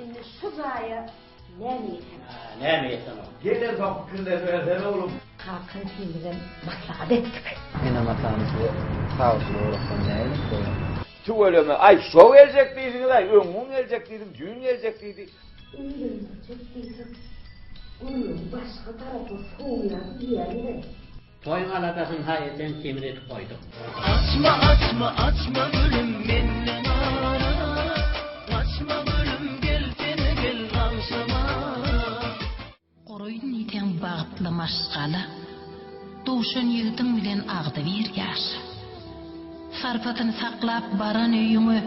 Indi şu jaýa näme ýeten? Näme ýeten ol? Gelensoň pikirlerini bersene oglum. Kakam ikimizem maslahat etdik. Ene-atany size sagçylyk ugratsam nähili bolar? Tüweleme, aý şo geljek diýdiňiz-aý, öňňün geljek diýdiň, düýn geljek diýdi. Öýlendirjek diýsek, gürrüňi başga tarapa sowýar diýäýme. Toýuň aladasyny ha elden kemini edip goýduk. Açma açma açma gülüm menden ara Gaçma gülüm gelsene gel agşama. Guraýyn diýseň bagtly maşgala, Duşan ýigidiň bilen agzybir ýaşa. Sarpasyny saklap baran öýüňe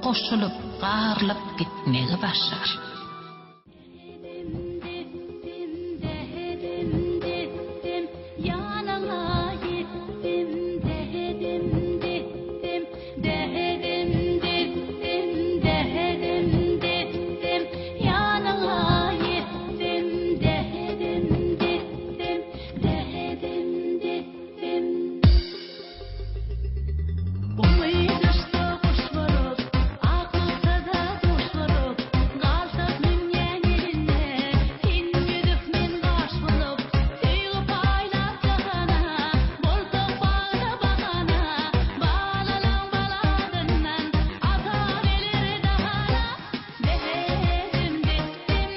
Goşulyp, garylyp gitmegi başar. Umydaşda guş bolup, aklykda-da duş bolup, Galsak dünýäň elinde, sen ýüzük, men gaş bolup, Söýgi paýlap jahana, bolsak bagda bahana, Balalaň baladyndan ata geler dahana. Dähedim dessem,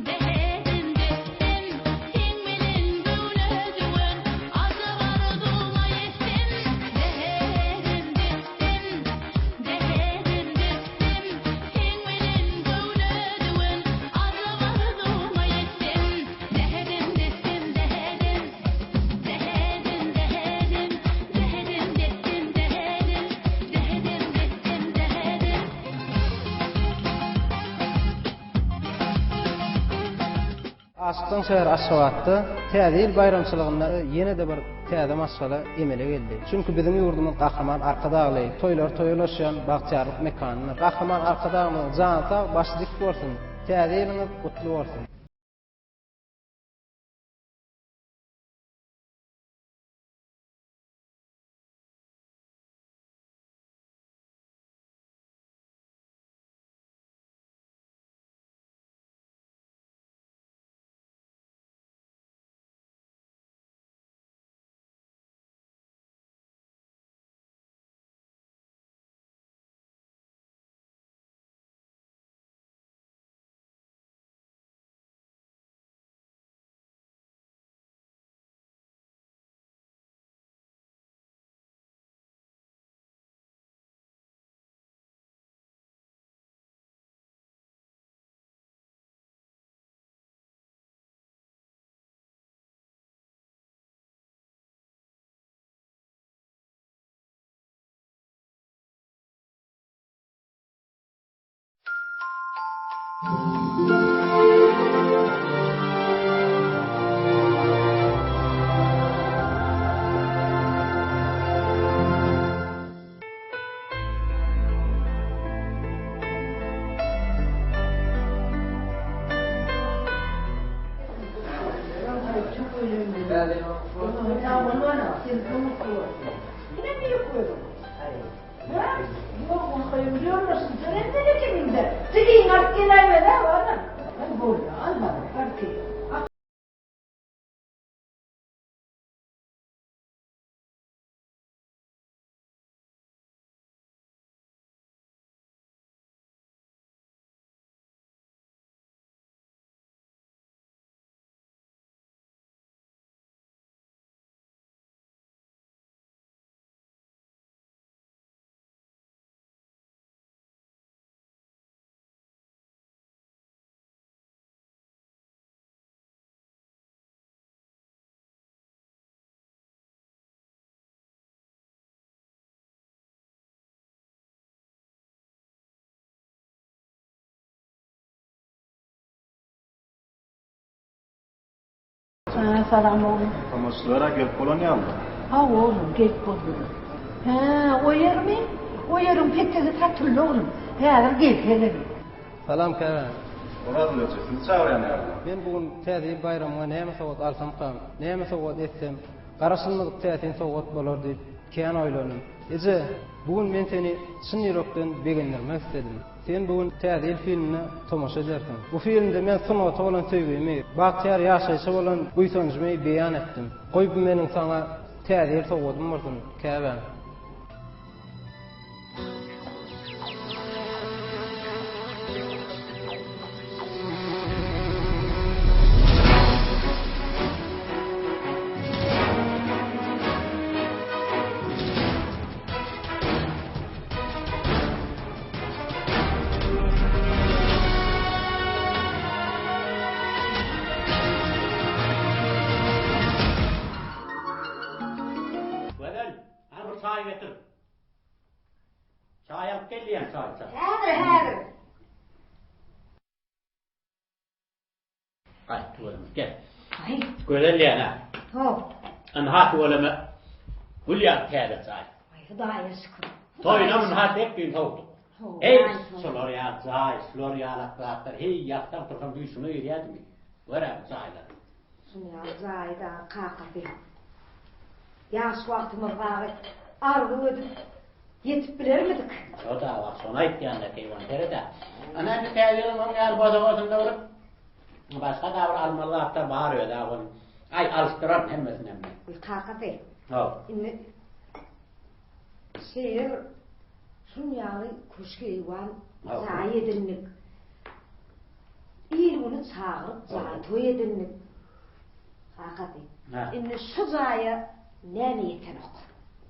dähedim dessem, Seň bilen göwne düwen ajap arzuwma ýetsem. Dähedim dessem, dähedim dessem, Seň bilen göwne düwen ajap arzuwma ýetsem. Dähedim dessem, dähedim, dähedim, dähedim, Dähedim dessem, dähedim, dähedim dessem, dähedim. Aşykdan şäheri Aşgabatda Täze ýyl baýramçylygynda ýene-de bir täze maşgala emele geldi. Çünki biziň ýurdumyz Gahryman Arkadagly toýlar toýa ulaşýan bagtyýarlyk mekanydyr. Gahryman Arkadagymyzyň jany sag, başy dik bolsun! Täze ýylyňyz gutly bolsun! Hä, salam oglum. Tomaşçylara gelip bolan ýaly. Hawa oglum, gelip boldular. Hä, o ýermi? O ýeriň petegi satyldy oglum. Häzir gelseler. Salam käbäm. Orazgül eje, sizi çagyrýan ýaly. Men bu gün Täze ýyl baýramyňa näme sowgat alsamkam, näme sowgat etsem, garaşylmadyk täsin sowgat bolar diýip, kän oýlandym. Eje, bu gün men seni çyn ýürekden begendirmek isledim. Sen bu gün Täze ýyl filmine tomaşa edersiň. Bu filmde men sungata bolan söýgimi, bagtyýar ýaşaýşa bolan buýsanjymy beýan etdim. Goý bu meniň saňa Täze ýyl sowgadym bolsun, käbäm. Gözel, hany bir çaý getir. Çaý alyp gel diýen çaý çaý. Häzir, häzir. Gaýt tüweleme, gel. Aý. Gözel diýen ha. Hop. Ynha tüweleme. Gül ýaly täze çaý. Aý, Hudaýa şükür. Toýuna munha dek düýn sowduk. Heý, şular ýaly jaý, şular ýalak zatlar, heý, ýatsaň tursaň düýşüňe girýädimi? Gör-ä bu jaýlary. Şuny ýaly jaýy dagy kakasy. Ýaş wagtymyz dagy arzuw edip ýetip bilermidik? Şo-da wah, şony aýtýan-da, keýwan, seret-ä. Ana indi täze ýylyň öň ýaly bosagasynda bolup, başga-da bir almaly zatlar bar öz-ä ol. Aý, alyşdyraryn hemmesinem men. Kakasy. Haw. Indi şeýle bir şuň ýaly köşk-eýwan jaý edindik. Il-güni çagyryp jaý toý edindik. Kakasy. Indi şu jaýa näme ýetenok?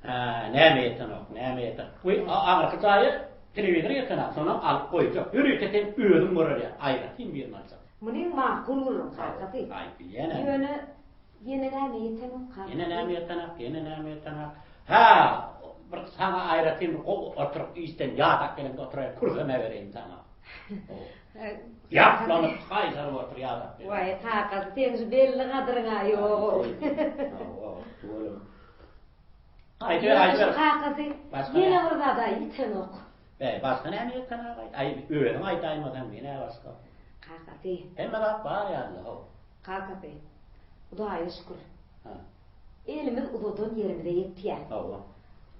Hä, näme ýetenok, näme ýeten. Bu aňyrky jaýa telewizor ýetenok, şonam alyp goýjak. Ýörite sen özüň görer ýaly, aýratyn birini aljak. Munyň makul gürrüň, kakasy. Aý, bilýän-ä. Ýöne ýene näme ýetenok, kakasy? Ýene näme ýetenok, ýene näme ýetenok. Hä, bir saňa aýratyn bir gowy oturyp işden ýadap geleňde oturaýan kürsem äbereýin saňa. Ýaplanyp haýsar otur ýadap. Waý kakasy seň şu belli gadyryňa ýog. Aýdy aýdy. Kakasy ýene bir zada ýitenok. Be, başga näme ýitenok? Aý, özüň aýdaýmasaň men-ä başga. Kakasy. Hemme zat bar ýaly, how. Kakasy. Hudaýa şükür. Ha. Elimiz uzadan ýerimize ýetýär. Hawa.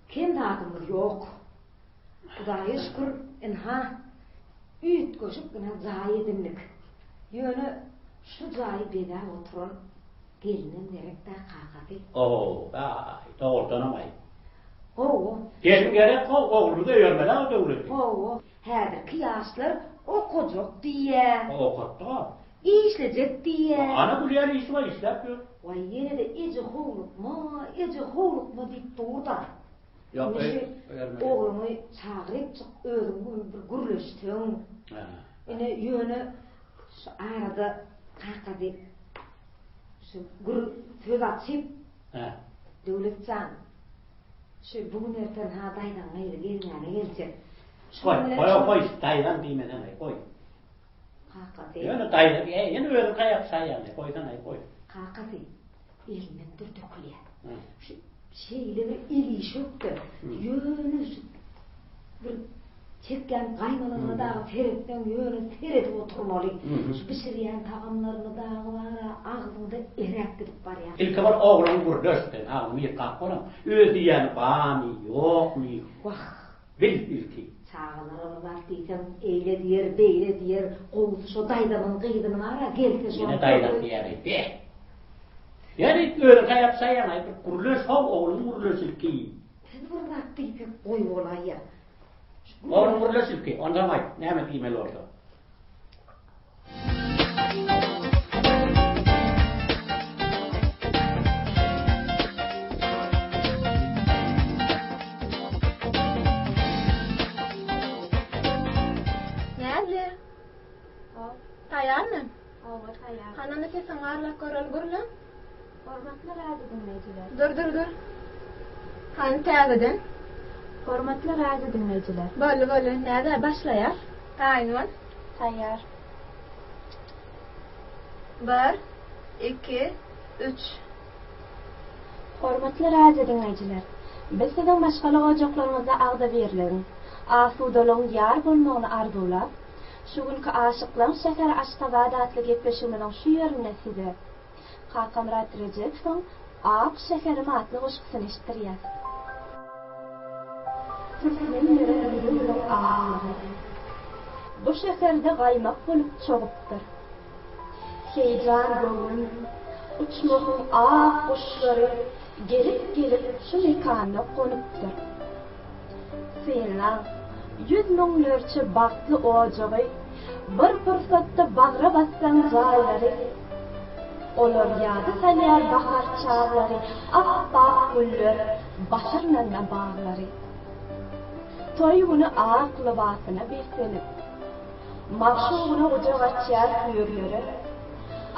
Kem zadymyz ýok. Hudaýa şükür, ynha, üýtgeşik ine jaý edindik. Ýöne şu jaýy bezäp oturan gelinem gerek-dä, kakasy. Ow, aý, dogrudanam-aý. Hawa. Gelin gerek-how, oglumyzy öýermeli-ä o döwleti. Hawa, häzirki ýaşlar okajak diýýä. Okatdyk-a. Işlejek diýýä. Ana gülýän işi bar, işläp ýör. Waý, ýene-de eje howlukma, eje howlukma diýip dur-da. Ýok, Indi şu ogluňy çagyrypjyk özüň bir gürleşseň. Ine ýöne şu arada kakasy şu gür söz açyp Döwlet jan şu bu gün erten ha daýzaň gyzy gelmäne geljek. Goý, goý, goý, daýzam diýmesene, goý. Kakasy. Ýöne daýza diýä, ýene özüň gaýap saýýaň, goýsana, goý. Kakasy elinden dür dökülýär. Şu şeýle bir el işi ökde. Ýöne şu bir çekýän gaýmalaryna dagy seretseň ýöne seredip oturmaly. Şu bişirýän tagamlaryny dagy bar-a agzyňda eräp gidip barýar. Ilki bir ogluň gürleş sen, agzyňy ýykap bolan. Öz diýýäni barmy, ýokmy? Wah! Bil ilki. Çagalar ony zat diýseň eýle diýer, beýle diýer, gowusy şo daýzamyň gyzyny bar-a gelse şony. Ýene daýzam diýer-eý, be! Ýöne özüň saýap saýaňaý bir gürleş how ogluň gürleş ilki. Biz bir zat diýsek goý bolaýýa. Ogluň gürleş ilki, onsoň aýt, näme diýmeli bolsa. Näzli? Hop. Taýýarmy? Hawa, taýýar. Hany onda sesiňi barlap göreli gürle. Hormatly radio diňleýjiler. Dur, dur, dur. Hany täzeden. Hormatly radio diňleýjiler. Boldy, boldy. Näzä, başlaýas. Taýyn bol. Taýýar. Bir, iki, üç. Hormatly radio diňleýjiler! Biz siziň maşgala ojaklaryňyzda agzybirligiň, asudalygyň ýar bolmagyny arzuwlap, Şu günki Aşyklaň şäheri Aşgabat atly gepleşigimiziň şu ýerinde size Kakamyrat Rejepowyň Ak şäherim atly goşgusyny eşitdirýäs. Türkmen ýeriň ýüreginiň aklygy. Bu şäherde gaýmak bolup çogupdyr. Heýjan göwnüm, uçmahyň ak guşlary gelip-gelip şu mekanda gonupdyr. Synlaň, ýüz müňlerçe bagtly ojagy, bir pursatda bagra bassaň jaýlary. Olar ýada salýar bahar çaglary, ap-ak güller basyrlanda baglary. Toý güni ak lybasyna beslenip, Magşugyna gujak açýar hüýrlere.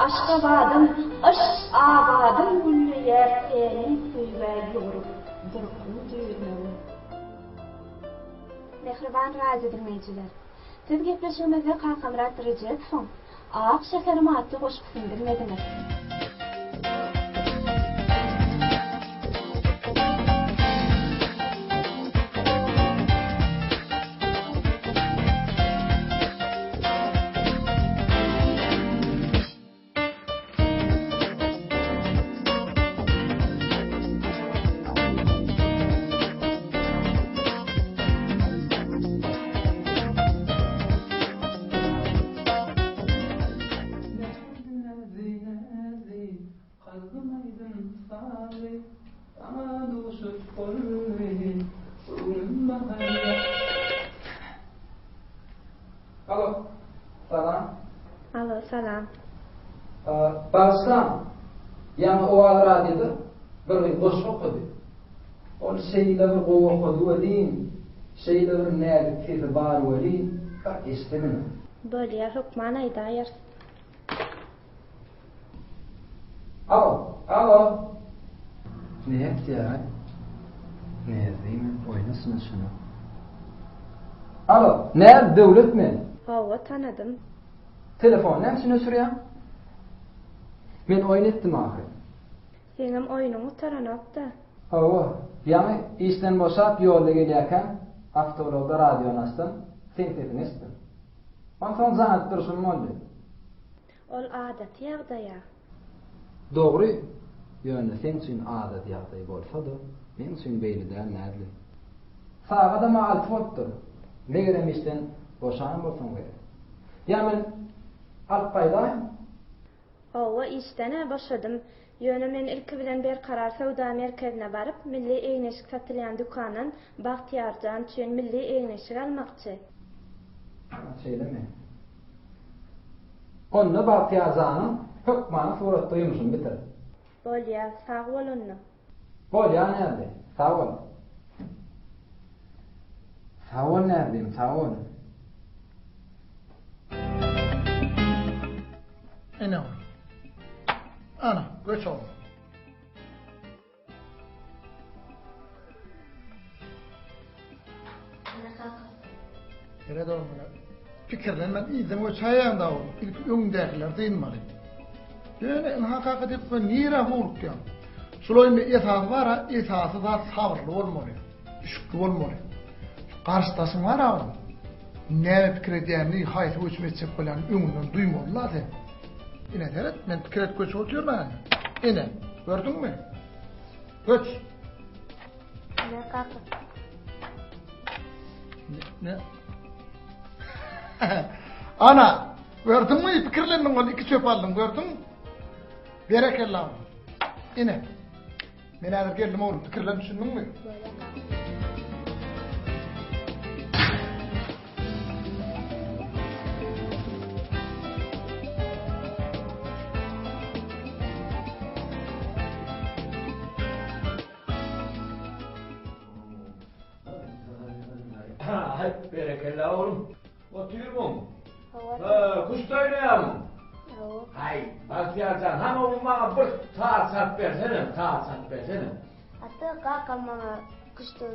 Aşgabadym, yşk abadym gülleýär tämiz söýgä ýugrup durkuň düýrmegin. Mähriban radio diňleýjiler! Siz gepleşigimizde Kakamyrat Rejepowyň Ak şäherim atly goşgusyny diňlediňiz. Näzli, näzli, kalbym aýdym sazly, Saňa duşup boldy, göwnüm baharda. Alo, salam. Alo, salam. Bagyşlaň, ýaňy Owaz radioda bir gyz goşgy okady. Ol şeýle bir gowy okady welin, şeýle bir näzik sesi bar welin, bir eşideniňiz. Bolýa, hökman aýdaýarys. Alo, alo. Nätýär? Näzlimi oýnasyn şuny. Alo, Näz Döwlet men. Hawa, tanadym. Telefony näme üçin öçürýäň? Men oýun etdim ahyry. Seňem oýnuň gutaranok-da. Hawa, ýaňy işden boşap ýolda gelýärkäm, awtoulagda radiony açdym, seň sesiňi eşitdim. Onsoň jaň edip durşum boldy. Ol adaty ýagdaý-a. Dogry, ýöne seň üçin adaty ýagdaý bolsa-da, meň üçin beýle däl Näzli. Sagadam-a alty bolupdyr. Megerem işden boşan bolsaň gerek. Ýa men alyp gaýdaýyn? Hawa, işden-ä boşadym. Ýöne men ilki bilen Berkarar söwda merkezine baryp, milli egin-eşik satylýan dükandan Bagtyýarjan üçin milli egin-eşik almakçy. Ha, şeýlemi? Onda Bagtyýarjanyň hökmany suratda ýumşuny bitir. Bolýa, sag bol onda. Bolýa Näzli, sag bol. Sag bol Näzlim, sag bol. Ene ol. Ana, göç oglum. Ene kaka. Seret oglum muňa. Pikirlenmän yzdan göçäýýäň da oglum. Ilki öňüňdäkileri dynmaly. Ýöne ynha kaka diýip sen nirä howlukýaň? Şul oýunda esasy bar-a, esasy zat sabyrly bolmaly. Üşükli bolmaly. Şu garşydaşyň bar-a oglum. Näme pikir edýänini, haýsy göçüm etjek bolýanyny öňünden duýmaly-la sen. Ine seret, men pikir edip göçüp otyryn-a indi. Ine, gördüňmi? Göç! Ne kaka? Ne? Ana, gördüňmi? Pikirlendiň ol, iki çöp aldyň, gördüň? Berekella. Ine. Men häzir geldim oglum, pikirlen düşündiňmi? Haý, berekella oglum. Otyrmyň? Hawa. Küşt oýnaýarmyň? Hawa. Haý, Bagtyýar jan, hany oglum maňa bir tar çalyp bersene, tar çalyp bersene. Ata, kakam maňa küştde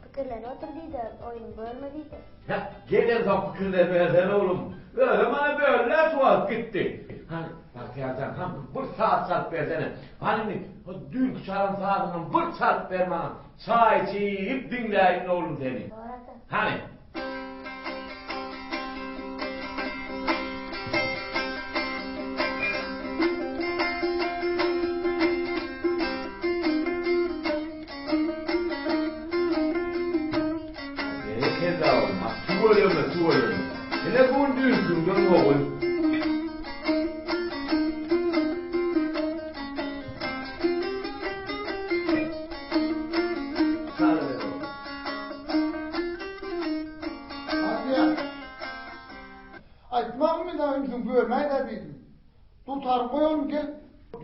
pikirlenip otur diýdi, oýnuny bölme diýdi. Hä, gelensoň pikirlenmersene oglum. Özem maňa böldi-ä şu wagt gitdi. Hany, Bagtyýar jan, hany bir saz çalyp bersene. Hany indi, düýnki çalan sazyňdan bir çalyp ber maňa. Çaý içip diňläýin oglum seni. Bor ata. Hany. Dutaryňy goý oglum gel.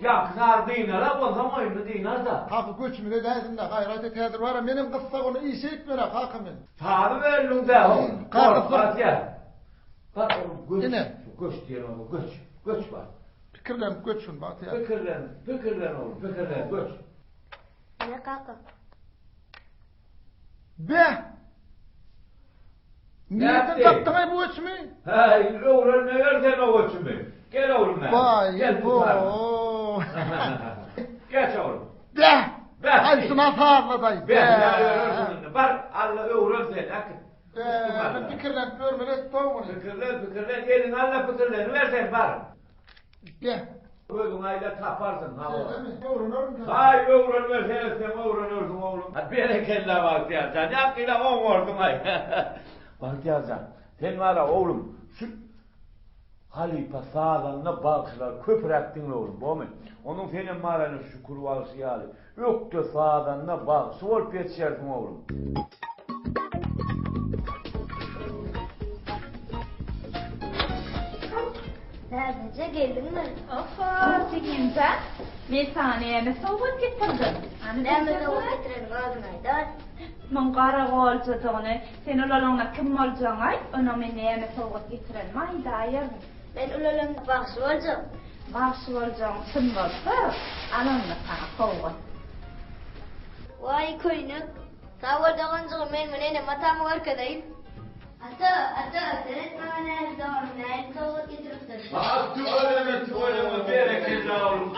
Ýaňky sary dynara onsoň oýnuny dynar-da. Kaka göçümize edäýsin-dä gaýrat et häzir bar-a menem gyssag ony işe gitmeli-ä kaka men. Sazy böldüň-dä oglum. Kaka Barýa. Bar oglum göç. Ine. Göç diýen bolsa göç. Göç bar. Pikirlenip göç şuny Bagtyýar. Pikirlen, pikirlen oglum, pikirlen göç. Ine kaka. Beh! Nireden tapdyň-aý bu göçümi? Häý, öwrenmeger sen o göçümi. Gel oglum bäri. Baý, Gel bo. Geç oglum. Beh! Beh! Aý, şuna sazladaý. Beh, ýörersiň indi. Bar, Alla öwren sen, äkit. Beh, men pikirlenip ýörmeli etdi-ow muny. Pikirlen, pikirlen, eliňi al-da pikirleniber sen, bar. Gel. Gözüňi aýla taparsyň, hawa. Şeýlemi? Öwrenerin. Haý, öwrenme seretseň öwrenersiň oglum. Berekella Bagtyýar jan, ýakyna oňardyň-aý. Bagtyýar jan, sen bar-a oglum, şu halypa sazanda bagşylary köpräk diňle oglum, bormy? Onuň senem bar ene Şükür bagşy ýaly, ökde sazanda bagşy bolup ýetişersiň oglum. Näzeje geldiňmi? Oho, jigimjan. Men saňa näme sowgat getirdim? Näme sowgat getireniňi özüň aýdaý. Muň garagoljadygyny, sen ulalaňda kim boljagyňy aýt, onnoň men näme sowgat getirenimi aýdaýaryn. Men ulalamda bagşy boljak. Bagşy boljagyň çyn bolsa, al onda saňa sowgat. Waý, köýnek. Sag bol doganjygym, men muny enem-atama görkezeýin. Ata, ata, seret maňa nähili doganym nähili sowgat getiripdir. Ha, tüweleme, tüweleme, berekella oglum.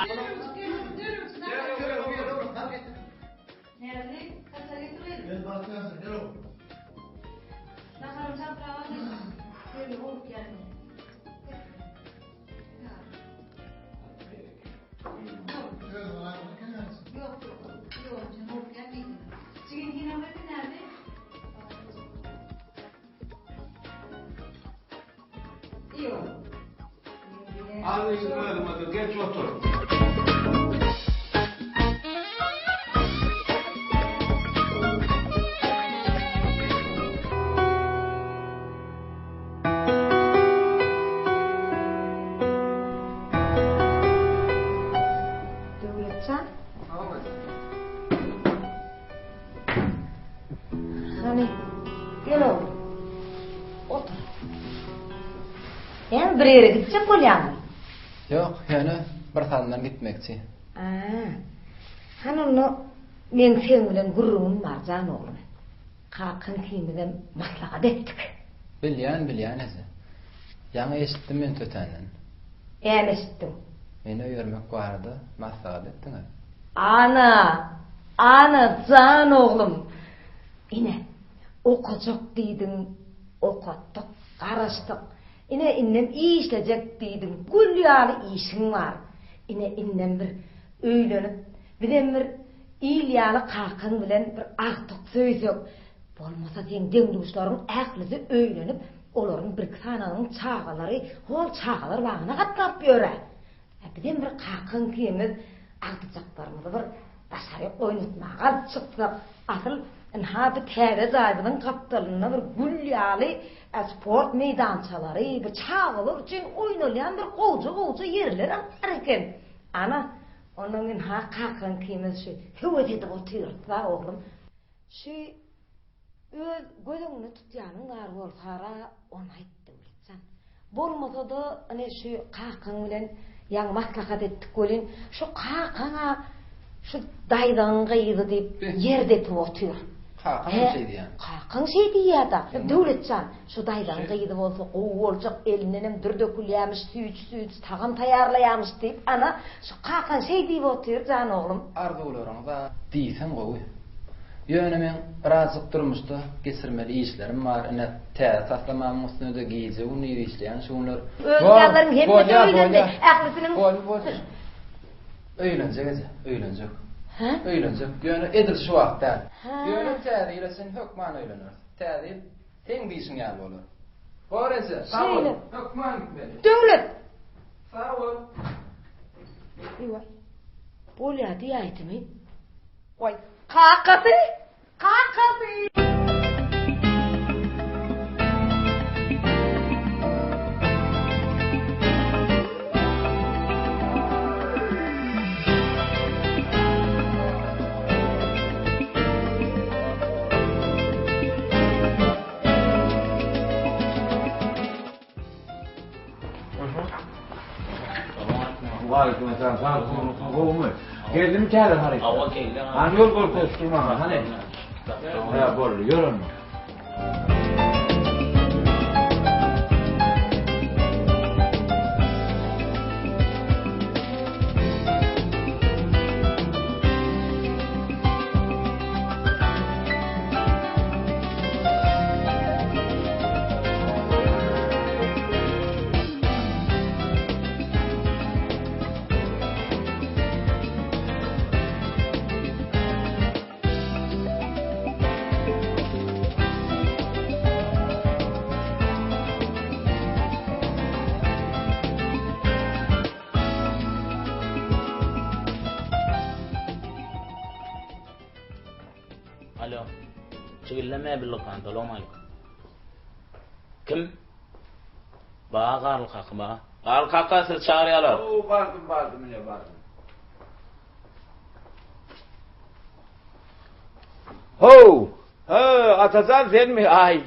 Näzli, kaça getireli? Gel Bagtyýarjan, gel oglum. Naharyny çaltrak alyň. Şeýle bolup ýaly. Al indi özüňe-de, geç otur. Döwletjan. Hany, gel oglum. Otur. Sen bir ýere gitjek bolýaňmy? Ýok, ýöne bir salymdan gitmekçi. A. Hany onda meň seň bilen gürrüňim bar, jan oglum. Kakaň ikimizem maslahat etdik. Bilýän, bilýän eje. Ýaňy eşitdim men tötänden. Näme eşitdiň? Meni öýermek barada maslahat etdiňiz. Ana! Ana, jan oglum! Ine, okajak diýdiň, okatdyk, garaşdyk. Ine, indem işlejek diýdiň, gül ýaly işiň bar. Ine, indem bir öýlenip, bizem bir Il ýaly kakaň bilen bir agtyk söýsek, bolmasa seň deň-duşlaryň ählisi öýlenip, olaryň birki sanynyň çagalary hol çagalar bagyna gatnap ýör-ä. Ä bizem bir kakaň ikimiz agtyjaklarymyzy bir daşaryk oýnatmaga alyp çyksak, asyl ynha bu täze jaýymyzyň gapdalynda bir gül ýaly sport meýdançalary, bir çagalar üçin oýnalýan bir gowja-gowja ýerlerem bar eken. Ana, Onnoň ynha kakaň ikimiz şu höwes edip otyrys-da, oglum. Şu öz göz öňünde tutýanyň bar bolsara, ony aýt, Döwletjan. Bolmasa-da, ine şu kakaň bilen ýaňy maslahat etdik welin, şu kakaň-a şu daýzaň gyzy diýip ýer depip otyr. Kakaň hem şeý diýýär. Kakaň şeý diýýär-da. Döwletjan, şu daýzaň gyzy bolsa gowy boljak, elindenem dür dökülýärmiş, süýji-süýji tagam taýýarlaýarmyş diýip, ana, şu kakaň şeý diýip otyr, jan oglum. Arzuwlaryňyz-a diýseň gowy. Ýöne meň birazjyk durmuşda geçirmeli işlerim bar, ine, täze taslamamyň üstünde-de gije-gündiz işleýän şu günler. Öz ýazlaryň hemmesi öýlendi, ählisiniň. Bolýa, bolýa. Öýlenjek eje, öýlenjek. Hä? Öýlenjek. Ýöne edil şu wagt däl. Hä. Ýöne täze ýyla çenli hökman öýleneris. Täze ýyl seň diýşiň ýaly bolar. Bor eje, sag bol. Şeýle. Hökman gitmeli. Döwlet! Sag bol. Eý-waý. Bolýa diýäýdimi? Waý, kakasy! Kakasy! Mekan sag gowumy? Geldimi täze haryt? Hawa geldi. Hany ýol görkezip dur maňa, hany. Hä, boldy, ýör onda. Alo. Çigille mebel dükan, salam aleyküm. Kim? Ba Garly kaka ba. Garly kaka sizi çagyrýarlar. Oo, bardym, bardym, ine bardym. How! Hä, Atajan senmi? Aý,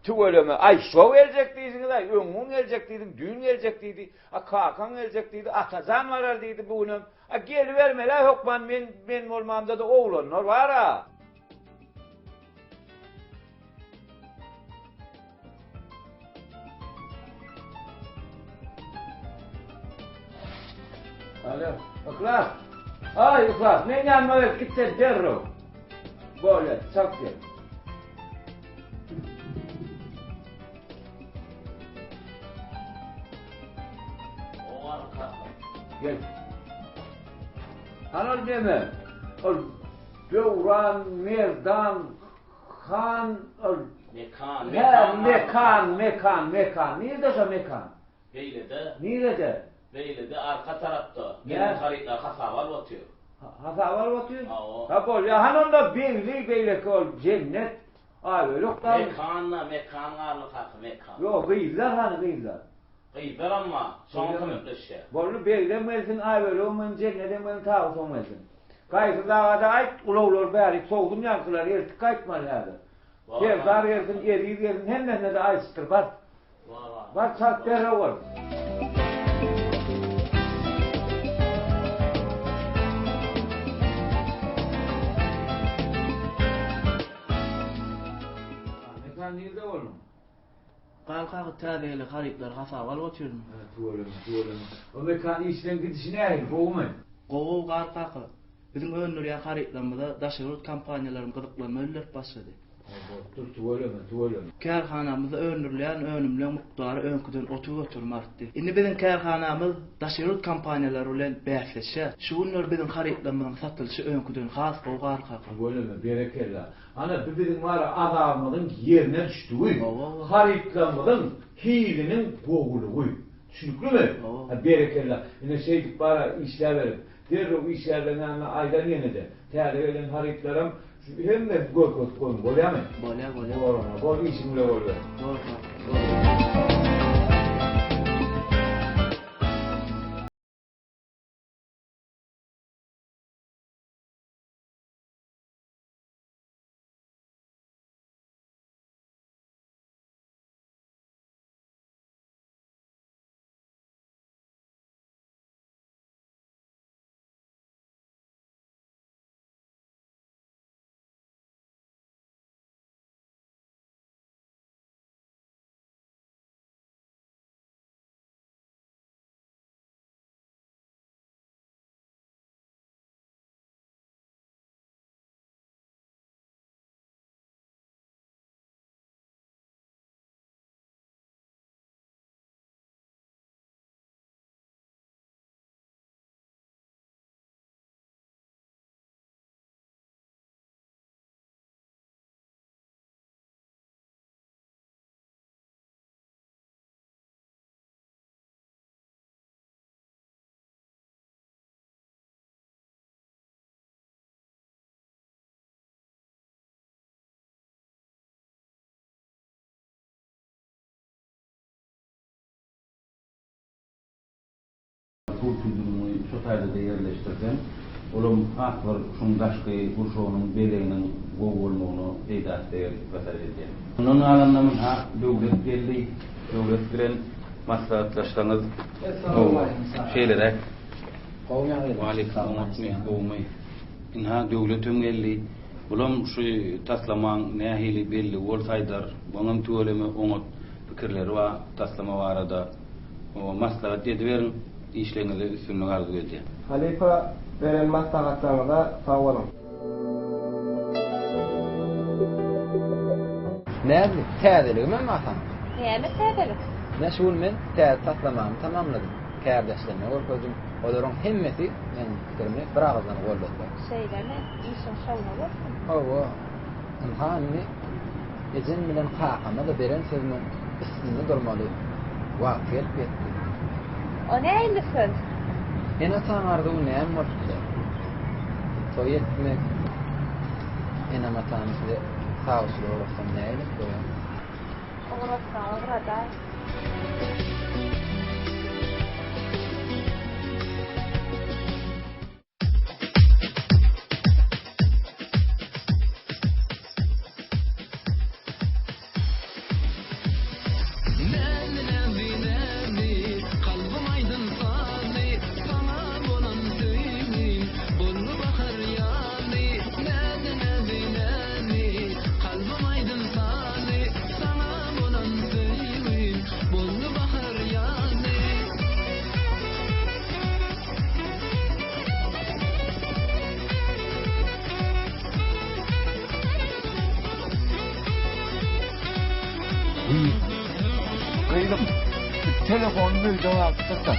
tüweleme. Aý, şo geljek diýsiňiz-aý, öňňün geljek diýdiň, düýn geljek diýdi. A kakaň geljek diýdi, Atajan barar diýdi bu günem. A gelibermeli-ä hökman, men men bolmamda-da oglanlar bar-a. Alo, Yhlas. Aý, Yhlas, meň ýanyma gelip git sen derrew. Bolýar, çalt gel. Gel. Hany ol neme? Ol Döwran, Merdan, Han ol Mekan, Hä, Mekan, Mekan, Mekan. Nirede şo Mekan? Beýlede. Nirede? Beýlede, arka tarapda. Gelen harytlary hasaba alyp otyr. Hasaba alyp otyr? Hawa. Ha bolýa. Hany onda Begli beýleki ol Jennet, Aýbölek dagy. Mekan-da, Mekan garly kaka, Mekan. Ýok, gyzlar hany gyzlar? Gyzlaram bar, şoňa kömekleşýär. Boldy, Beglem gelsin, Aýbölegem gelsin, Jennetem gelsin, Tawusam gelsin. Gaýsyz aga-da aýt, ulaglary bärik sowdum ýaňkylary, eltip gaýtmaly häzir. Serdar gelsin, Eziz gelsin, hemmesine-de aýdyşdyr, bar. Bar, çalt derrew bol. Mekan nirde bolduň? Galkagy täze gelen harytlary hasaba alyp otyryn. Hä, tüweleme, tüweleme. O mekan işleň gidişi nähili, gowumy? Gowy, Gar kaka. Biziň öndürýän harytlarymyza daşary ýurt kompaniýalaram gyzyklanma bildirip başlady. Hä, bolupdyr, tüweleme, tüweleme. Kärhanamyzda öndürilýän önümleň mukdary öňküden 30% artdy. Indi biziň kärhanamyz daşary ýurt kompaniýalary bilen bäsleşýär. Şu günler biziň harytlarymyzyň satylyşy öňküden has gowy, Gar kaka. Tüweleme, berekella. Ana, bu biziň bar-a azabymyzyň ýerine düşdügi, harytlarymyzyň hiliniň gowulygy. Düşnüklimi? Hä, berekella. Ine, şeýdip bar-a işläberiň. Derrew işgärleriň ýanyna aýlan ýene-de. Täze gelen harytlaram hemmesini görkezip goýuň, bolýamy? Bolýar, bolýar. Bor onda, bor, işiň bile boluber. Bor, bor. Bor. Suw tüýdügini şu taýda-da ýerleşdirseň, olam has bir şuň daşky gurşawynyň bezeginiň gowy bolmagyna peýdasy deger diýip hasap edýän. Mundan galanda munha Döwlet geldi. Döwlet bilen maslahatlaşsaňyz gowy. Şeýleräk. Gowy ýagdaýlar. Waleýkim oňatmy, gowumy? Ynha Döwletem geldi. Bulam şu taslamaň nähili belligi bolsa aýdar. Oňam tüweleme oňat pikirleri bar taslama barada. Maslahat ediberiň. Işleriňizde üstünlik arzuw edýän. Halypa beren maslahatlaryňyza sag boluň. Näzli, täzeligimem bar saňa. Näme täzelik? Ine şu gün men täze taslamamy tamamladym. Kärdeşlerime görkezdim. Olaryň hemmesi meniň pikirimi bir agyzdan goldadylar. Şeýlemi? Işiň şowuna bolsun. Hawa. Ynha indi ejem bilen kakama-da beren sözümiň üstünde durmaly wagty gelip ýetdi. O nähili söz? Ene-ataň arzuwy näme bolup biler? Toý etmek. Enem-atamy size sawçylyga ugratsam nägilek bolar? Ugratsaň ugradaý. Gyzym, telefonym öýde galypdyr-da.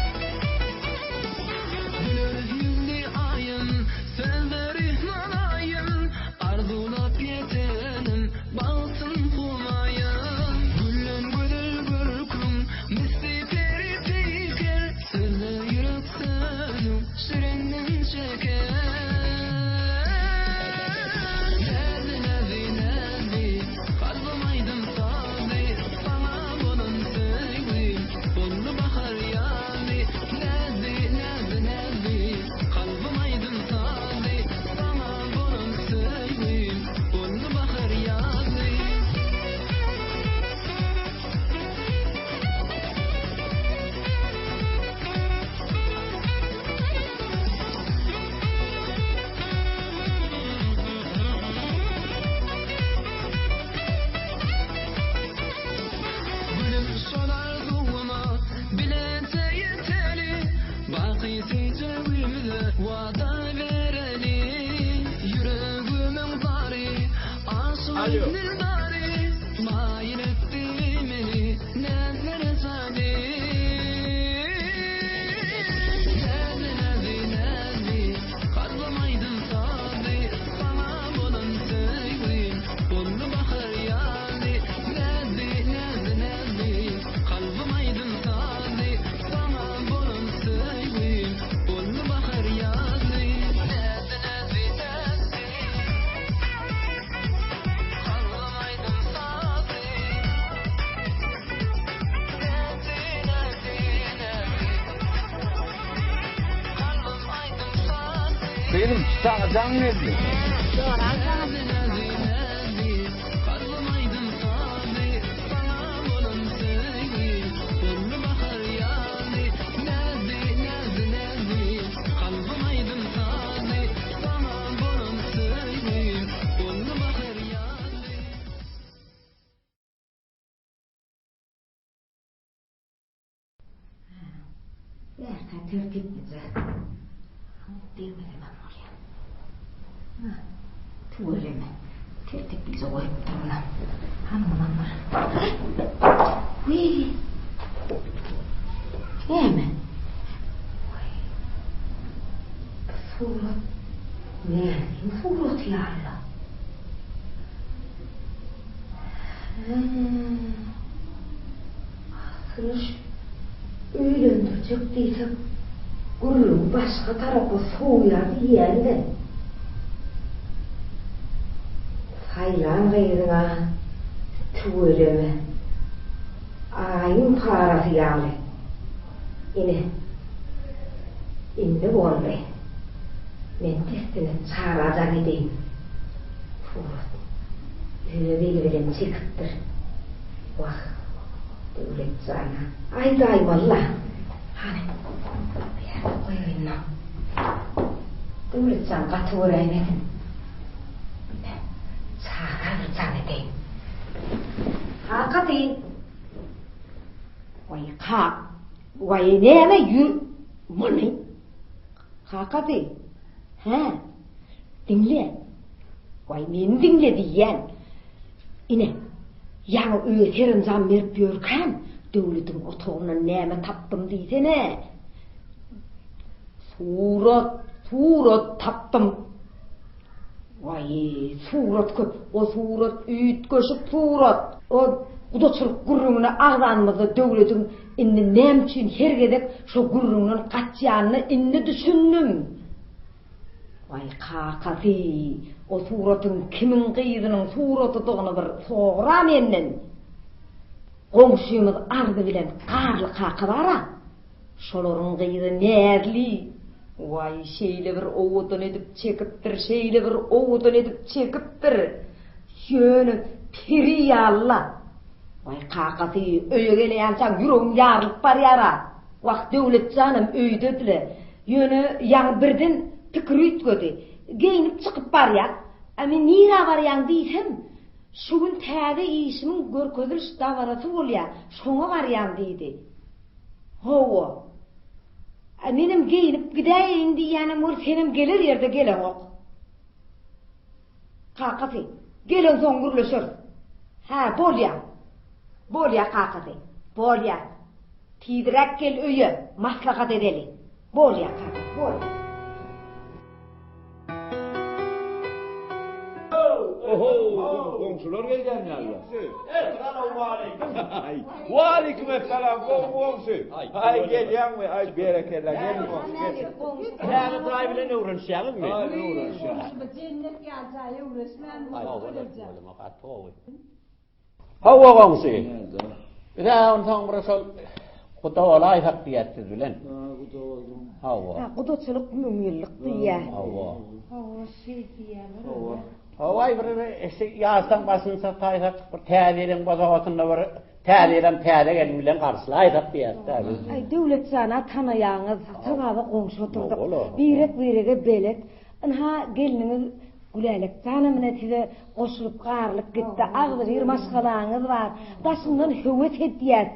Gyzym, saňa jaň geldi. Bärkä tertiplije. Degmesemem bolýar. Ha, tüweleme. Tertiplije goýupdyr munam. Hany munam bir. Wiý. Näme? Bu surat nämäniň suraty ýaly? Asyl öýlendirjek diýsek, gürrüňi başga tarapa sowýar diýýän-de. Saýlan gyzyň-a tüweleme, Aýyň parasy ýaly. Ine, indi boldy. Men dessine Çara jaň edeýin. Surat öz eli bilen çekipdir. Wah, Döwlet jana aýdaýmaly-la. Hany, bu ýerde goýaýyn-da. Döwletjan gaty göräýmesin. Çaga bir jaň edeýin. Kakasy. Waý, ka. Waý, näme ýü muny? Kakasy. Hä? Diňle. Waý, meni diňle diýýän. Ine, ýaňy öýe serenjam berip ýörkäm, Döwlediň otagyndan näme tapdym diýsene. Surat, surat tapdym. Waý, surat köp. O surat üýtgeşik surat. O gudaçylyk gürrüňini agzanymyzda Döwlediň indi näme üçin her gezek şo gürrüňden gaçýanyna indi düşündim. Waý, kakasy, o suratyň kimiň gyzynyň suratydygyny bir sora menden. Goňşymyz Arzy bilen Garly kaka bar-a. Şolaryň gyzy Näzli. Waý, şeýle bir owadan edip çekipdir, şeýle bir owadan edip çekipdir. Ýöne peri ýaly-la. Waý, kakasy, öýe geleýänçäň ýüregim ýarylyp barýar-a. Wah, Döwletjanam öýdedi-le. Ýöne ýaňy birden pikiri üýtgedi. Geýnip çykyp barýar. A men nirä barýaň diýsem, şu gün täze işimiň görkeziliş dabarasy bolýar, şoňa barýan diýdi. Hawa. A menem geýnip gidäýeýin diýýänem bol, senem geler ýerde geleňok. Kakasy, geleňsoň gürleşeris. Hä, bolýa. Bolýa, kakasy. Bolýa. Tizräk gel öýe, maslahat edeli. Bolýa, kakasy, bolýa. Oho, goňşular gelýän ýaly. Essalawmaleýkim. Waleýkim essalam, gowy goňşy. Aý gelýäňmi? Aý berekella, gel goňşy, gel. Täze jaý bilen öwrenişýäňizmi? Aý öwrenişýän. Jennet ýaly jaý öwreşmän. Gaty gowy. Hawa goňşy. Biz-ä onsoň bir şol guda bolaýsak diýýäs siz bilen. Ha, guda boldum. Hawa. Ha, gudaçylyk müňýyllyk diýýär. Hawa. Hawa, şeý diýýärler. Hawa. Hawa, bir ýaşlaň başyny çataýsak, bir täze ýylyň bosagasynda bir täze ýylam täze gelin bilen garşylaýsak diýýäs-dä biz. Aý, Döwletjan-a tanaýaňyz, ata-baba goňşy oturdyk. Birek-birege belet. Ynha, gelniňiz Gülälek janam ine size goşulyp garylyp gitdi. Agzybir maşgalaňyz bar. Daşyndan höwes edýäs.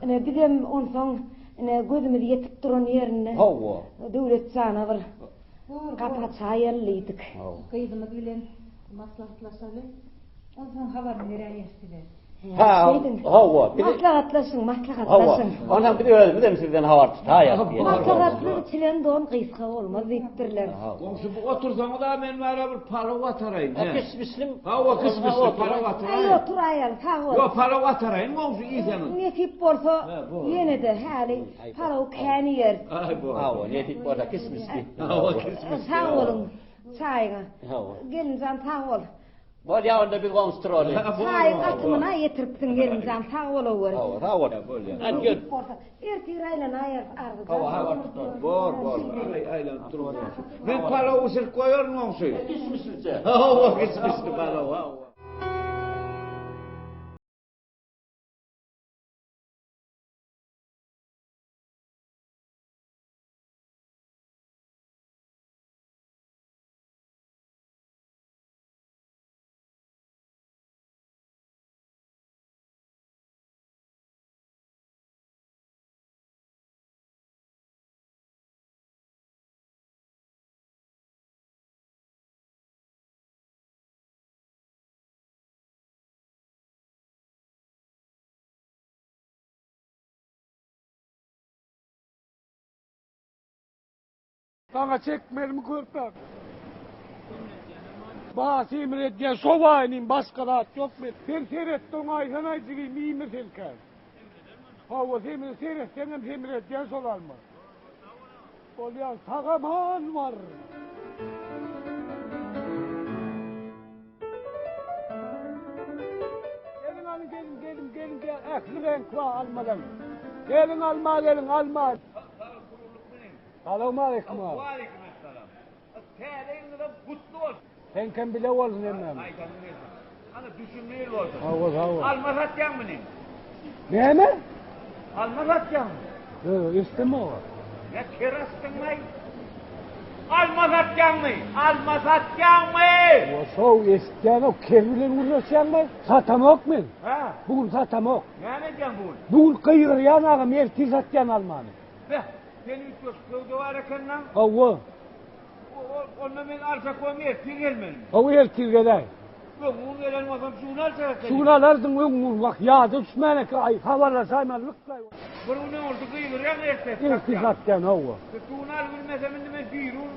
Ine bizem onsoň ine gözümiz ýetip duran ýerinde. Hawa. Döwlet jana bir gapa çaý diýdik. Gyzymyz bilen maslahatlaşaly. Onsoň habaryny beräýeris size. Ha, hawa. Maslahatlaşyň, maslahatlaşyň. Hawa. Onsoň biz özümiz hem sizden habar tutaýarys. Maslahatly biçilen don gysga bolmaz diýipdirler. Goňşy bu otursaňyz-a men bara bir palaw ataraýyn. Ha, kismislim. Hawa, kismisli palaw ataraýyn. Aý, oturaýaly, sag bol. Ýok, palaw ataraýyn goňşy iýseňiz. Nesip bolsa, ýene-de häli palaw kän iýeris. Aý, bor. Hawa, nesip bolsa kismisli. Hawa, kismisli. Sag boluň, çaýyňa. Hawa. Gelinjan sag bol. Bolýa onda biz goňşy turaly. Çaýyň gatymyna ýetiripsiň gelinjan sag bolaweri. Hawa sag bol. Bolýa. Hadi gel. Ertir aýlanaýarys Arzyjan. Hawa habar tutar. Bor bor. Aý aýlanyp dur goňşy. Men palaw bişirip goýaryn goňşy. Kismislice. Hawa kismisli palaw hawa. Saňa çekmelimi körpäm? Bas emir edýän şo baýnym başga zat ýok men. Sen seret doňaýsanaý jigim iýme senkä. Hawa semire seretseňem semir edýän şol alma. Bolýa sagaman bar. Geliň alyň geliň geliň geliň gel ähli reňk bar almalaň. Geliň alma geliň alma. Salowmaleýkim aga. Waleýkim essalam. Täze ýylyňyzam gutly bolsun. Seňkem bile bolsun hemmämiz. Aýdanyň gelsin. Hany düşümli ýyl bolsun. Hawa sag bol. Alma satýaňmy inim? Näme? Alma satýaňmy? Ýok, eşdemok. Nä ker açdyňmaý? Alma satýaňmy? Alma satýaňmy? Sow eşitýänok, ker bilen gürleşýäňmi? Satamok men. Hä? Bu gün satamok. Näme edýäň bu gün? Bu gün gygyrýan agam, ertir satýan almany. Beh, sen üýtgeşik söwda bar eken-la. Hawa. Onda men aljak bolsam ertir gelmelimi? Hawa, ertir geläý. Öňňun gelen bolsam şu gün aljak ekenim. Şu gün alardyň öňňun, wah, ýada düşmän eken, aý, habarlaşaýmalyk-laý. Bir gün öňürti gygyrýaň ertir satýan. Ertir satýan, hawa. Şu gün alybilmesem indi men birigün,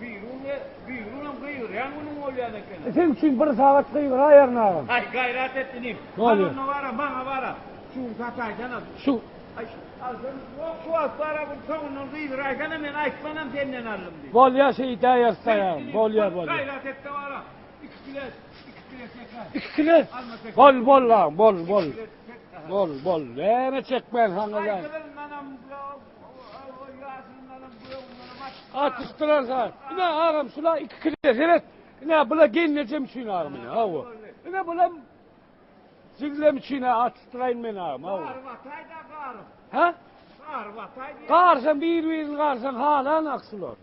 birigün we birigünem gygyrýan günüň bolýan eken. Seň üçin bir sagat gygyraýaryn agam. Aý, gaýrat et inim. Hany onda bar-a, maňa bar-a. Şu gün sataýsana. Şu. Aý, alsam, ýok, şu wagt bar-a, bu soňundan gygyraýsana, men aýtmanam senden aldym diýip. Bolýa şeýdäýeris agam, bolýa, bolýa. Gaýrat et-de bar-a. Iki kile, iki kile çek-ä. Iki kile? Bol, bol agam, bol, bol. Bol, bol. Näme çekmän saňa Aý, gyzylyndanam, ýaşylyndanam, gögündenem atyşdyrar saňa. Ine agam, şula iki kile seret. Ine bula gelnejem üçin agam ine, hawa. Ine bulam jiglem üçin-ä atyşdyraýyn men agam, hawa. Garyp ataý-da, garyp. Hä? Garyp ataý diýýän. Garsaň bir-birini garsaň halanak şular.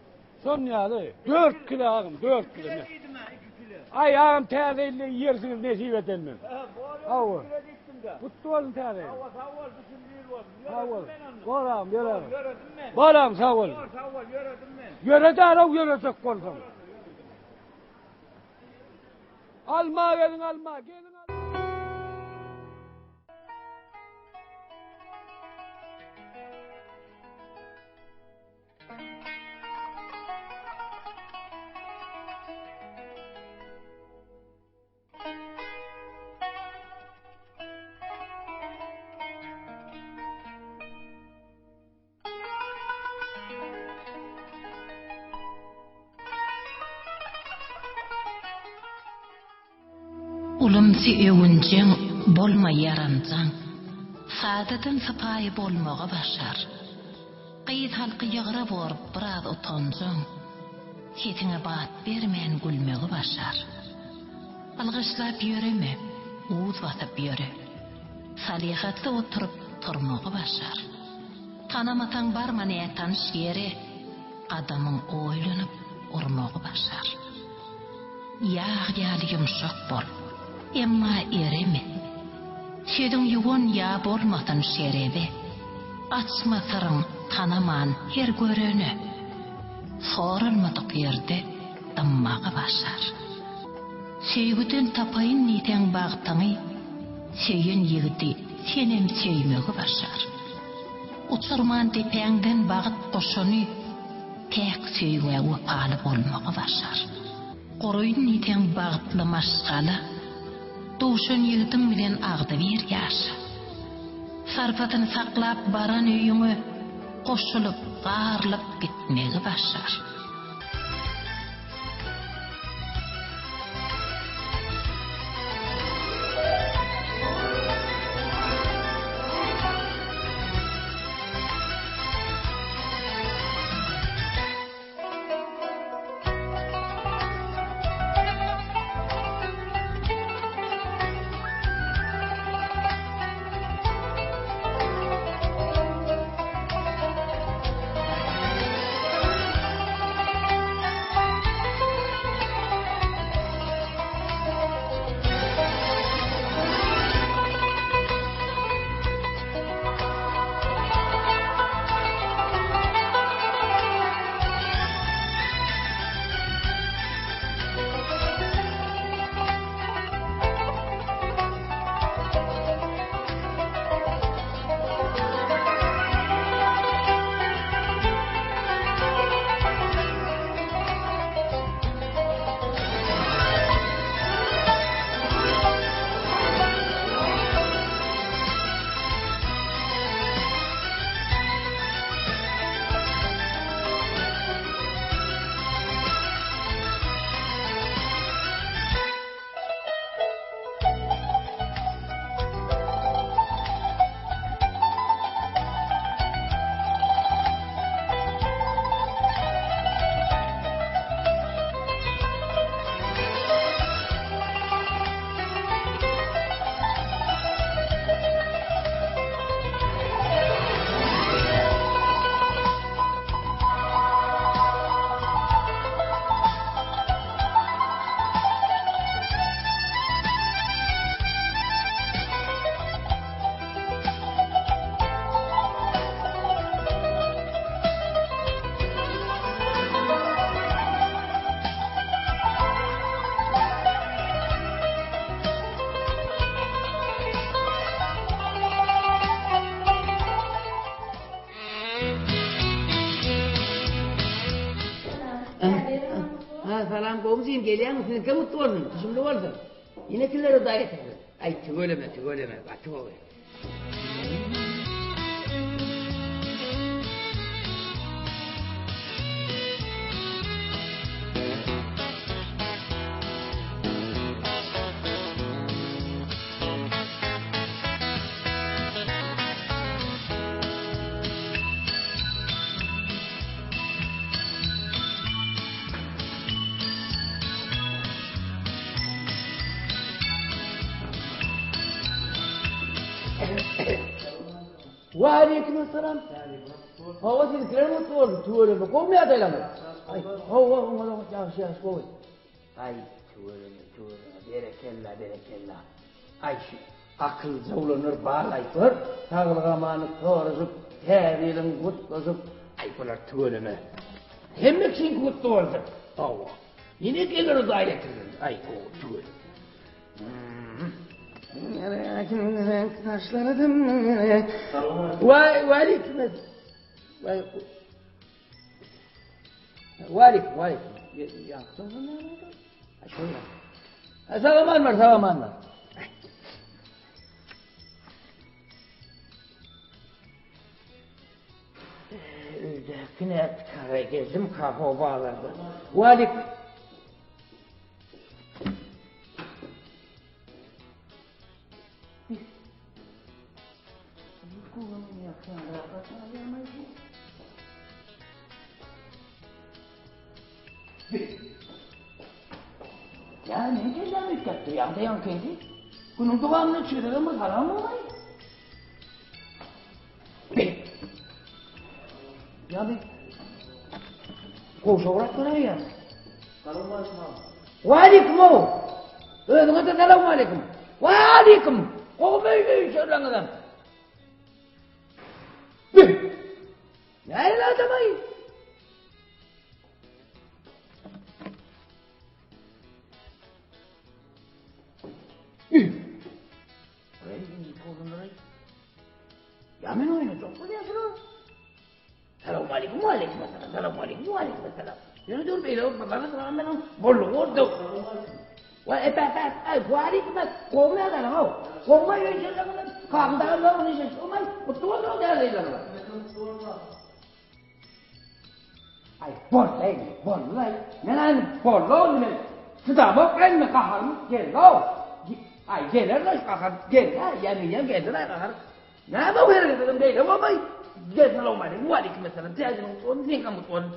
Şon ýaly. Dört kile agam, dört kile. Iki kile diýdim-ä, iki kile. Aý agam täze ýylda iýersiňiz nesip edenden. Hawa. Iki kile diýipdim-dä. Gutly bolsun täze ýyl. Hawa, sag bol, düşümli ýyl bolsun. Sag bol. Ýöredim men onda. Bor agam, ýöre agam. Ýöredim men. Bor agam, sag bol. Bor, sag bol, ýöredim men. Ýöre däl-ow ýörejek bolsaň. Alma geliň alma, geliň alma. Ulumsy öwünjeň bolma ýaranjaň. Sadadan sypaýy bolmagy başar. Gyz halky ýygra bor biraz utanjaň. Sesiňe bat bermän gülmegi başar. Ylgyşlap ýöreme, uz basyp ýöre. Salyhatly oturyp turmagy başar. Tanamasaň barma nätanyş ýere, Gadamyň oýlanyp urmagy başar. Ýag ýaly ýumşak bol, emma ereme. Sözüň ýuwan ýa bolmasyn şerebe. Açma syryň tanaman her görene. Soralmadyk ýerde dymmagy başar. Söýgüden tapaýyn diýseň bagtyňy, Söýen ýigidi senem söýmegi başar. Uçurman depäňden bagt goşuny, Päk söýgä wepaly bolmagy başar. Guraýyn diýseň bagtly maşgala, Duşan ýigidiň bilen agzybir ýaşa. Sarpasyny saklap baran öýüňe, Goşulyp, garylyp gitmegi başar. inim gelýäňmi siziňkem gutly bolsun, düşümli bolsun. Ýene kimler Hudaý getirsin. Aý tüweleme, tüweleme, gaty gowy. Waleýkim essalam. Hawa siziňkiler mutly bolsun, tüweleme. Gowmy ýagdaýlaryňyz? Aý, hawa, oňa ýagşy, ýagşy, gowy. Aý, tüweleme, tüweleme, berekella, berekella. Aý, şu akylja oglanlar bar-laý, gör, saglyk-amanlyk soraşyp, Täze ýylyň gutlaşyp, aý, bular tüweleme. Hemme kişiňki gutly bolsun. Hawa. Ýene geler Hudaý getirsin. Aý, gowy, tüweleme. Waý, waleýkim essalam. Waleýkim, waleýkim. Sag aman bar, sag aman bar. Öýdäki nätdi kara geldim kaho bazarda. Waleýkim. Ýa ne gelýän üýtgäpdir, ýa-da ýaňkyňky. Günüň dowamynda üç gezegem bir salam bolmaý. Ýa bir gowşagrak göräýýär. Waleýkim ow. Özüňe-de salawmaleýkim. Waleýkim. Gowy öý şörleňizem. Nähili adam-aý? Ýa men oýnajak bolýan şular. Salam aleýkum, waleýkim assalam, salam aleýkum, waleýkim assalam. Ýöne dur beýle bolma, bana salam beren boldy, boldy. Wa epe epe, ay waleýkim assalam, gowmy ýagdaýlaň haw? Gowmy öýşerleňiz? Kagyň dagyň işe çykmaý, gutly bolsun däl-leýler. Aý boldy, boldy. Men aýny boldy indi men. Çydamok indi gaharym geldi. Aý geler de gahar geldi, ýa men geldi de gahar. Näme bu hereket eden beýle bolmaý. Gel salam aleýkum, wa aleýkum esselam. Täjiriň gutly bolsun, seňkem gutly bolsun.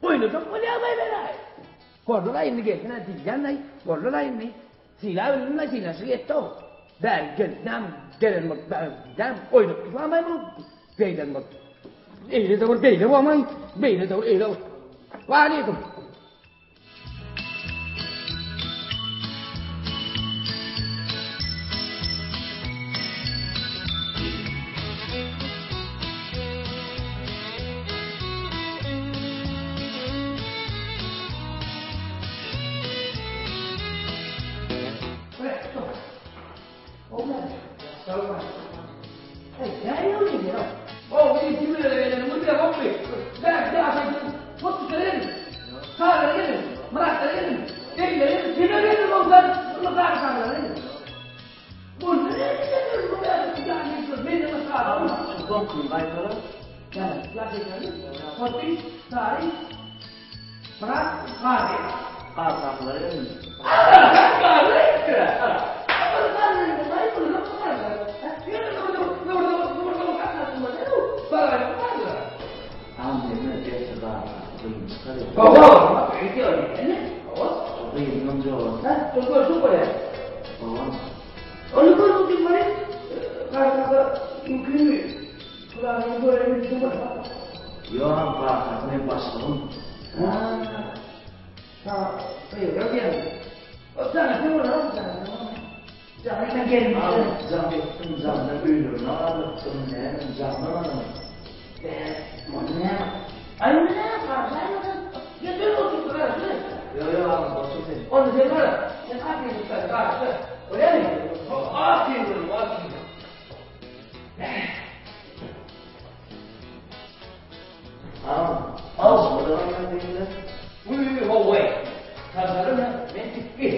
Oýnajak bolýar beýle. Boldy-la indi gelsin-ä diýýän-aý, boldy-la indi. Syla bildim-le sylaşyk etdi-ow. Bäri gel, näme gelen bolup, bäri näme oýnap duramaý bu beýlen bolup. Eýle-de bir beýle bolmaý, beýle-de bir eýle. Wa aleýkum. Men Tüpbi.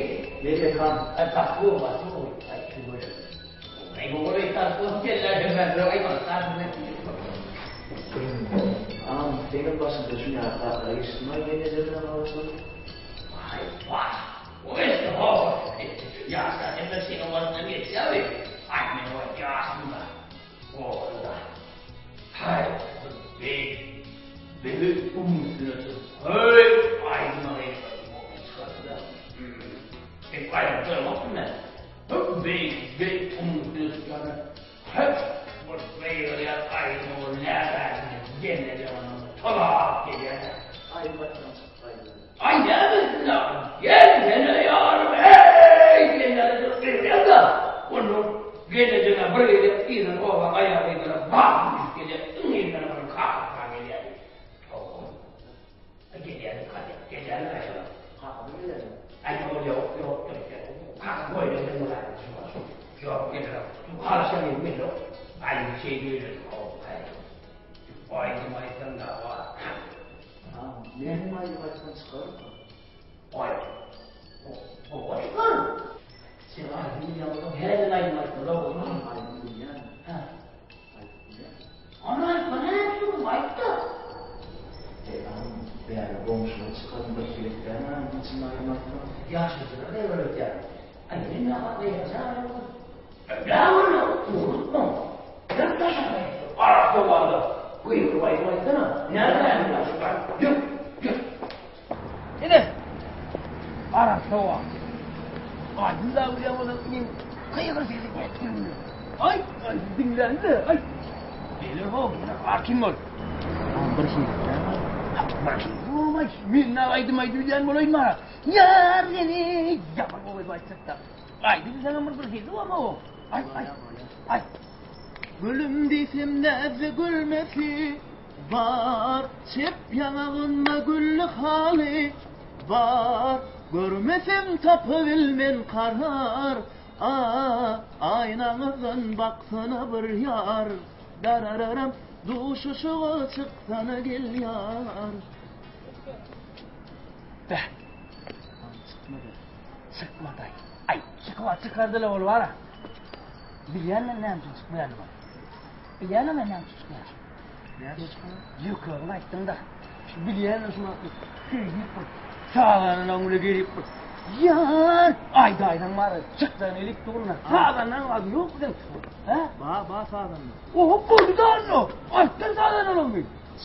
Men Mekan. Aý gaty gowy, gaty gowy. Aý tüweleme. Aý gowy, gaty gowy geller hemmämize aý başlar. Agam, seňem başyňda şuny ýaly zatlara geçdimi-aý men ejem bilen habarlaşmaly. Aý, wah. O geçdi, ho. Ýaşlar hemme şeýle başyndan geçýärmi? Aý, men o ýaşym-da. Gohda. Haý, bir beýik beýik gumuň üstüne çykyp, höý, aýdyma gygyrdy, çykardy-da. Hep aýdyp duramokdym men. Höp, beýik, beýik gumuň üstüne çykýan-da, höp, bir gygyrýar, aýdyma ol närägini gelneje onuň tolap gelýär-de. Aýdym aýtsaň çykyp gaýdyber. Aý, näme üstüne, gelsene ýarym, heý, diýen ýaly edip gygyrýar-da, ondan gelnejeňe bir gezek yzyna obaň aýagy yzyna batly düşüp gelýär, iň yzyndan onuň kakasy gelýär. Hawa. Aý, gelýär, gelýär, gelýär. Kakasy gelýär. Aý, ýok, ýok, ýok, kakasy goýberdi muny. Ýok, gelenok. Halaşan ýerim ýok. Aý, şeýdip, haý. Aýdym aýtsaň-da, wah. Näme aýdym aýtsaň çykarmyka? Aý. Gowa çykar. Sen aýdym bilýän bolsaň, her gün aýdym aýtmaly oglan. Aýdym bilýän. Hä. Aýdyp bilýän. Ony aýtma, näme üçin aýt-da. Eý, agam, bäri goňşular çykaryn bir hili etýän aýdym içinde aýdym aýtsaň. Ýaşaýjylar näme öýdýär? Aý, men näme gyýylýan? Näme boldy? Unutma. Ýat daşary. Arassa barda. Gygyryp aýdym aýtsana. Näme aýdym aýtjak? Ýör, ýör. Ine. Arassa wagty. Aýdym da bilýän bolsaň, inim, gygyr sesi etdirme. Aýt, aýdym diňlände, aýt. Geler ho, geler, arkin bol. Bir hili däl. Bir hili bolmaý. Men näme aýdym aýdyp bilýän bolaýyn maňa. Ýar seni, ýaman gowy aýtsak-da. Aýdyp bilseňem bir bir hili bolma o. Aýt, aýt. Aýt. Gülüm diýsem näzli gülmesi bar, Çep ýaňagynda gülli haly bar. Görmesem tapybilmen karar, A, aýnaňyzdan baksana bir ýar. Darararam, duşuşyga çyksana gel ýar. Beh. Çykmady. Çykmady. Aý, çykyp çykardylar ol bara. Bilýän men näme üçin çykmaýanymy. Bilýän men näme üçin çykmaýanymy. Näme üçin çykmaýar? Ýükerini aýtdyň-da. Şu bilýän men şuny şeýdip bir sazanyň öňüne gelip bir ýar aýdaýsaň bar çykdan elip durna. Sazandan az ýok biziň. Hä? Ba, ba sazanda. Oho, boldy da anno. Aýtdyr sazandan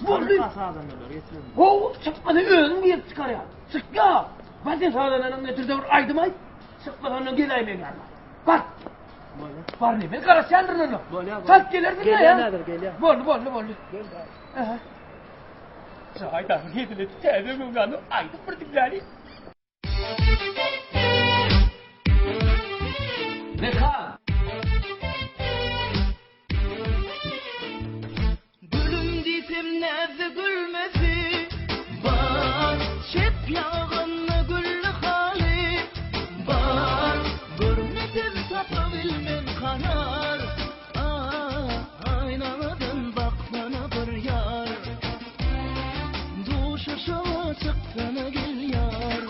Boldy. Sazandalar getirin. Ho, çykmasa özüm girip çykarýan. Çykýa. Bar sen sazandanyň getir-de bir aýdym aýt. Çykmasa ondan geläý meň ýanyma. Bar. Bolýa. Bar ne, men garaşýandyryn onda. Bolýa, bolýa. Çalt gelersiň Gelýän häzir, gelýän. Boldy, boldy, boldy. Gel, Aha. Jaýdaryň hezil edip täze göwräni aýdyp bir diňläli. Mekan! Gülüm diýsem näzli gülmesi bar, Çep ýagynda gülli haly bar. Görmesem tapabilmen karar, Ah, aýnadan baksana bir ýar. Duşuşyga çyksana gel ýar.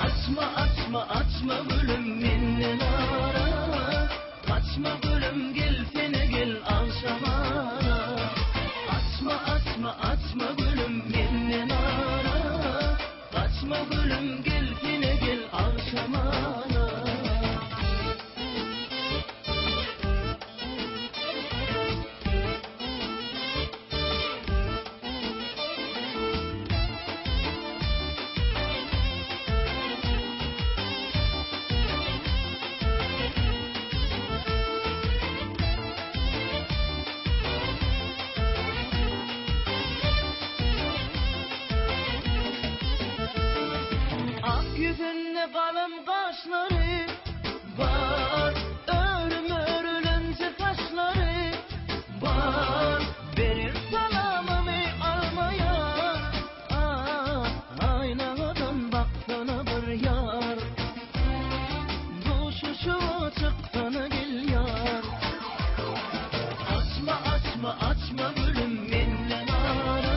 Açma, açma, açma gülüm menden ara. Gaçma gülüm gelsene gel agşamara. Açma, açma, açma gülüm menden ara. Gaçma gülüm gelsene gel agşamara. Ak ýüzünde galam gaşlary bar, Örüm örülenje saçlary bar. Berer salamymy almaýar, Ah, aýnadan baksana bir ýar. Duşuşyga çyksana gel ýar. Açma, açma, açma gülüm menden ara.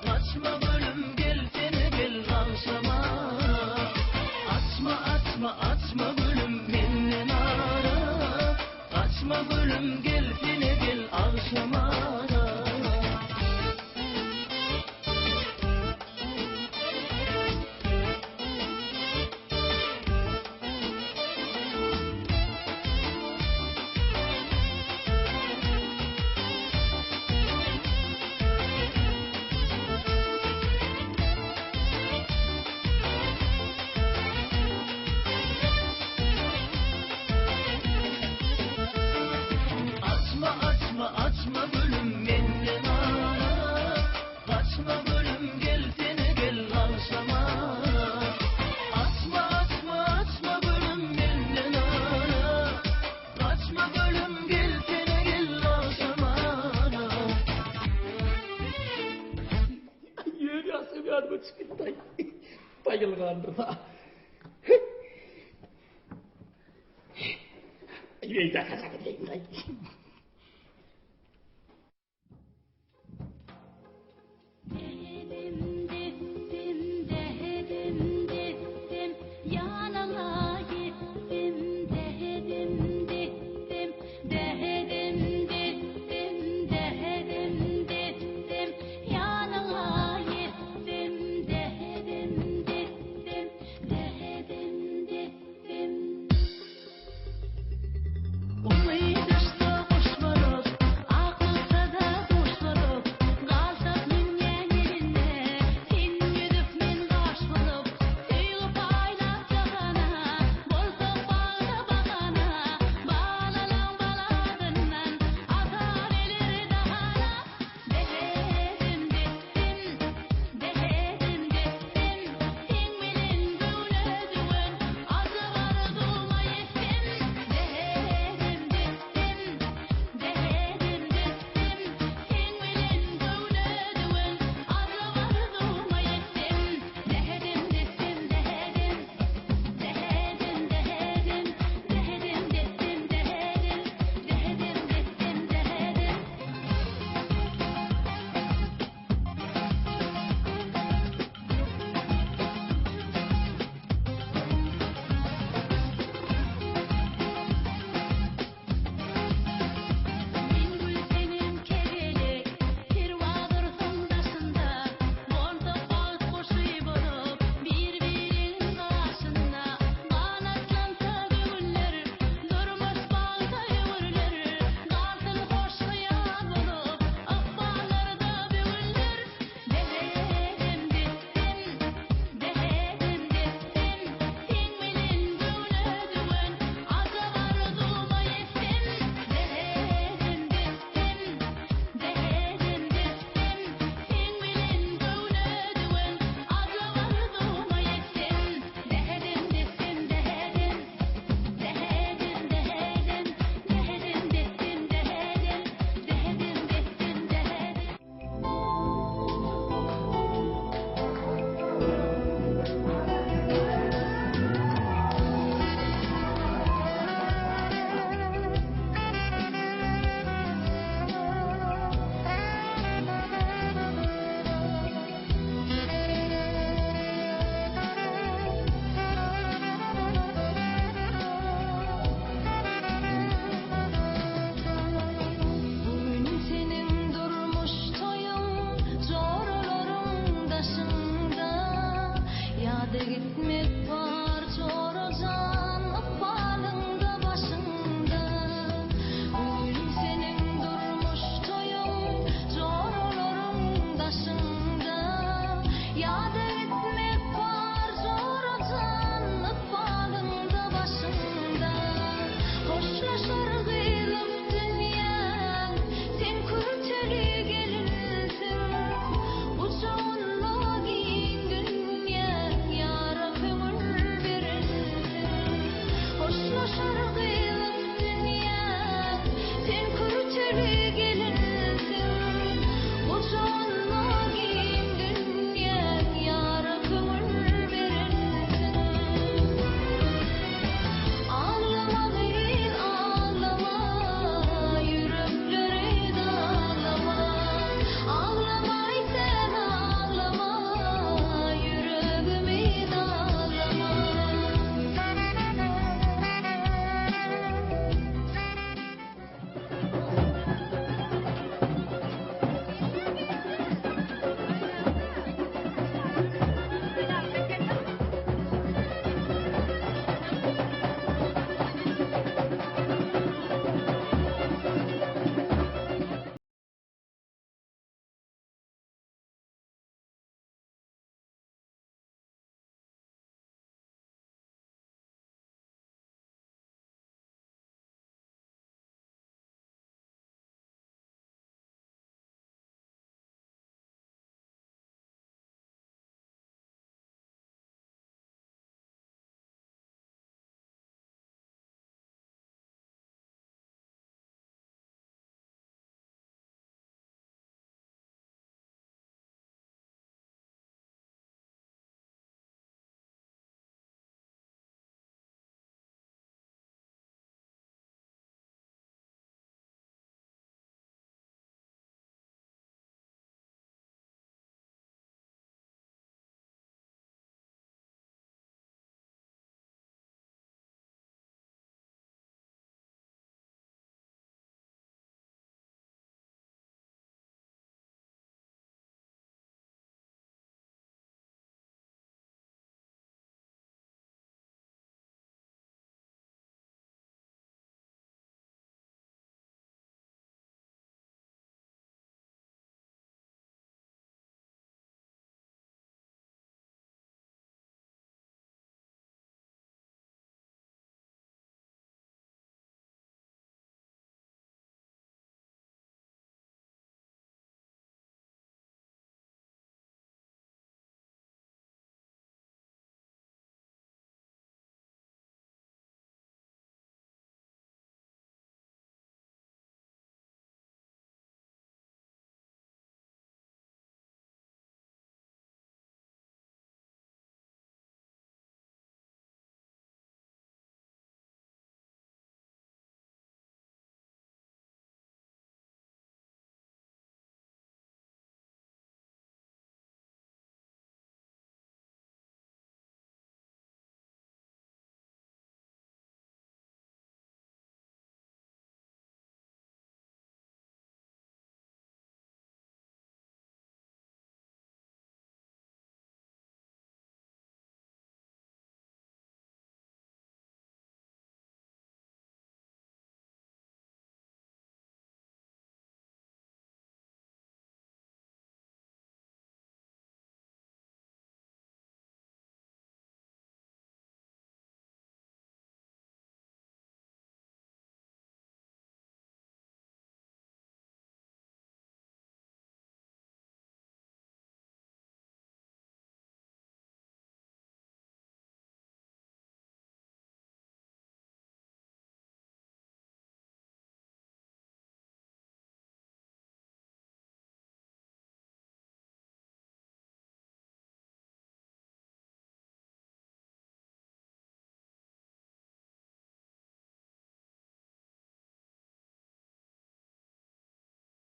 Gaçma gülüm gelsene gel agşamara. ýylgyrandyrsa.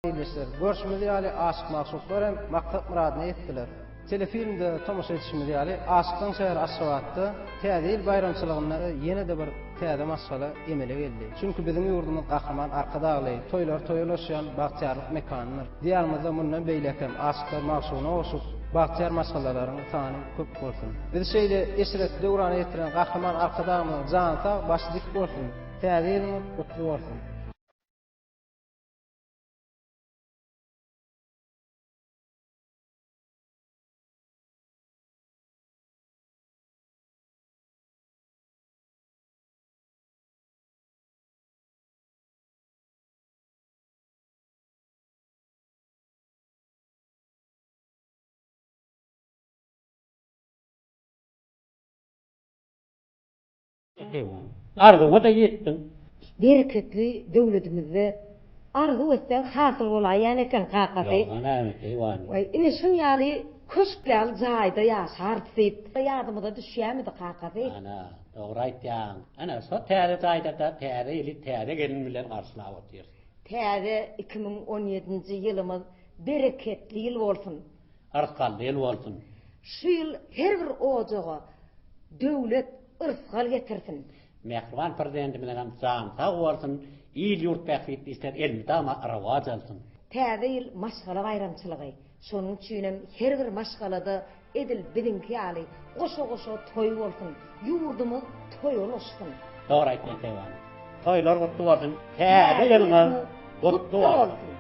Ildeşler, görşümiz ýaly aşyk-magşuklar hem maksat-myradyna ýetdiler. Telefilmde tomaşa edişimiz ýaly, Aşyklaň şäheri Aşgabatda Täze ýyl baýramçylygynda ýene-de bir täze maşgala emele geldi. Çünki biziň ýurdumyz Gahryman Arkadagly, toýlar toýa ulaşýan bagtyýarlyk mekanydyr. Diýarymyzda mundan beýläk hem aşyklar magşugyna gowşup, bagtyýar maşgalalaryň sany köp bolsun. Bizi şeýle eşretli döwrana ýetiren Gahryman Arkadagymyzyň jany sag, başy dik bolsun! Täze ýylyňyz gutly bolsun! Arzuwyňa-da ýetdiň. Bereketli döwletimizde arzuw etseň hasyl bolaýýan eken kakasy. Ýogsa näme, keýwany. Waý, ine şuň ýaly köşk ýaly jaýda ýaşarys diýip ýadymyza düşýärmidi kakasy? Ana, dogry aýtýaň. Ana, şo täze jaýda-da täze ýyly täze gelin bilen garşylap otyrys. Täze 2017-nji ýylymyz bereketli ýyl bolsun. Yrsgally ýyl bolsun. Şu ýyl her bir ojaga döwlet, yrsgal getirsin. Mähriban Prezidentimiziňem jany sag bolsun, il-ýurt bähbitli işler elmydama rowaç alsyn. Täze ýyl maşgala baýramçylygy. Şonuň üçinem her bir maşgalada edil biziňki ýaly goşa-goşa toý bolsun, ýurdumyz toýa ulaşsyn. Dogry aýtýaň Keýwany. Toýlar gutly bolsun, Täze ýylyňyz gutly bolsun!